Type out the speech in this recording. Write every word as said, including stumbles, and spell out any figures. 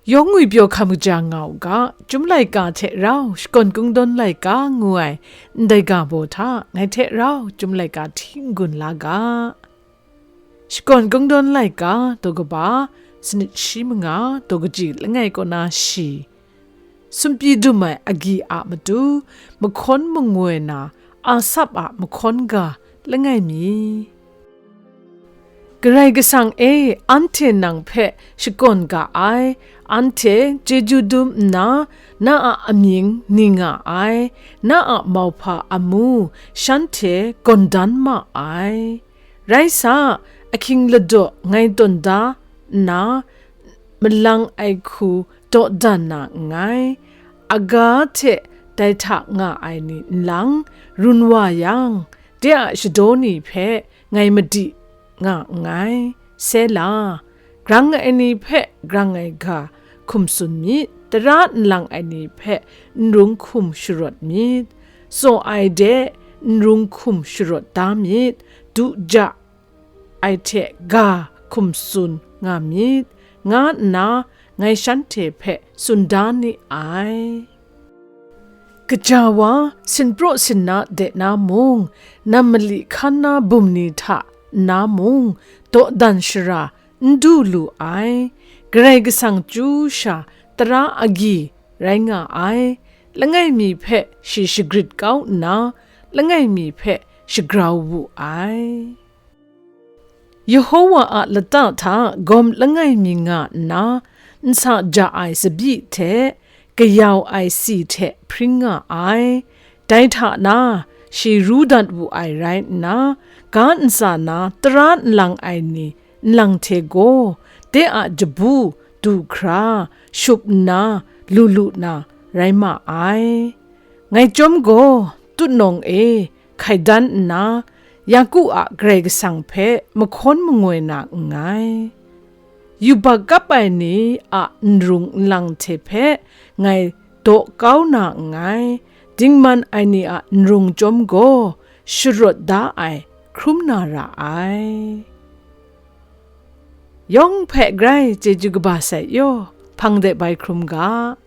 Yawng ngwipyaw hkam kaja nga u ga, Chyum laika hte rau Shakawn Kungdawn laika ngu ai ndai ga baw hta ngai hte rau Chyum laika hti n-gun la ga. Shakawn Kungdawn laika daw kaba, sanit shi manga, daw kaji langai kaw na shi. Sumpyi dum ai agyi a matu, mahkawn mangoi na, asap a mahkawn ga langai mi. Karai Kasang e, anhte nang hpe shakawn ga ai, anhte chyeju dum nna, na a amying ni nga ai, na a mauhpa amu shanhte gawn dan ma ai. Rai sa, ahkying ladaw ngai tawn da nna, malang ai hku dawdan na nngai. Aga hte dai hta nga ai ni nlang run wa yang, de a shadaw ni hpe ngai madi nga nngai. Sela, grang ai ni hpe grang ai ga hkum tsun myit, tara nlang ai ni hpe n rung hkum sharawt myit, tsaw ai de n rung hkum sharawt da myit, du ja ai hte ga hkum tsun nga myit, nga nna ngai shanhte hpe tsun da ni ai. Gaja wa, sinpraw sinna de na mung, nam mali hkan na bum ni hta nna mung, dawdan shara n du lu ai. Karai Kasang chyu sha tara agyi rai nga ai. Langai mi hpe shi shagrit kau nna, langai mi hpe shagrau wu ai. Yehowa a lata hta gawm langai mi nga nna, nsa ja ai tsabyi hte, kayau ai si hte hpring nga ai. Dai hta na, shi ru dat wu ai rai nna, ga ntsa na tara nlang ai ni nlang hte gaw, de a jabu du hkra, shup nna, lu lu na rai ma ai. Ngai chyawm gaw, tutnawng e hkai dan nna, Yaku a Karai Kasang hpe mahkawn mangoi na nngai. Yubak kap ai ni a n rung n lang hte hpe ngai daw kau na nngai. Dingman ai ni a n rung chyawm gaw, sharawt da ai hkrum na ra ai. Yawng hpe grai chyeju kaba sai yaw, hpang de bai hkrum ga.